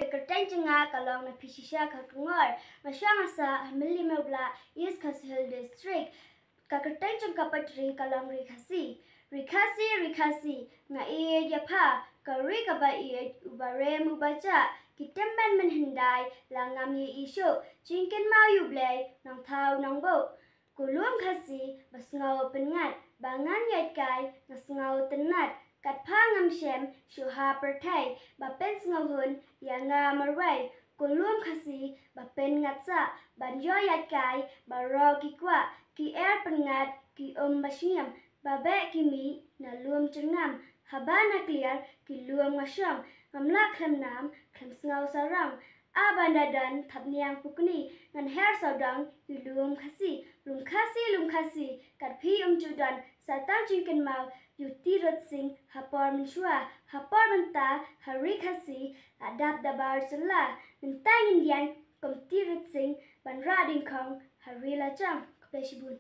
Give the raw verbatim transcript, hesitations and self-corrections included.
Ka kyrteng jong nga ka long Naphishisha Kharkongor. Nga shong nga sah ha Mylliem Merblah, East Khasi Hills District. Ka kyrteng jong ka poetry ka long Ri Khasi. Ri Khasi, Ri Khasi, nga ïeit ïa pha, ka ri kaba ïeit, uba rem uba jah, ki tymmen mynhyndai la ngam ïohi shuh, jingkynmaw ïa U Blei, nongthaw nongbuh. Ko lum Khasi ba sngew pynngat, ba ngan ïaid kai nga sngew tynnat, kat pha ngam shem shuh ha pyrthei, ba pynsngewhun ïa nga marwei. Ko lum Khasi ba pynngat sah, ban ïoh ïaid kai baroh ki kwah, ki er pynngat, ki um ba sngiem, ba beh ki mih na lum jyrngam. Haba na kliar ki lum nga shong, ngam lah khlem nam khlem sngew sarong. A ban da don thapniang pukni, ngan her sawdong ïa u lum Khasi. Lum Khasi, lum Khasi, kat phi ym ju don, sa tang jingkynmaw ïa u Tirot Sing ha por mynshuwa, ha por mynta ha Ri Khasi, la dap da bar jylla. Mynta ngin ïeng kum Tirot Sing ban rah dyngkhong ha ri la jong. Khublei shibun.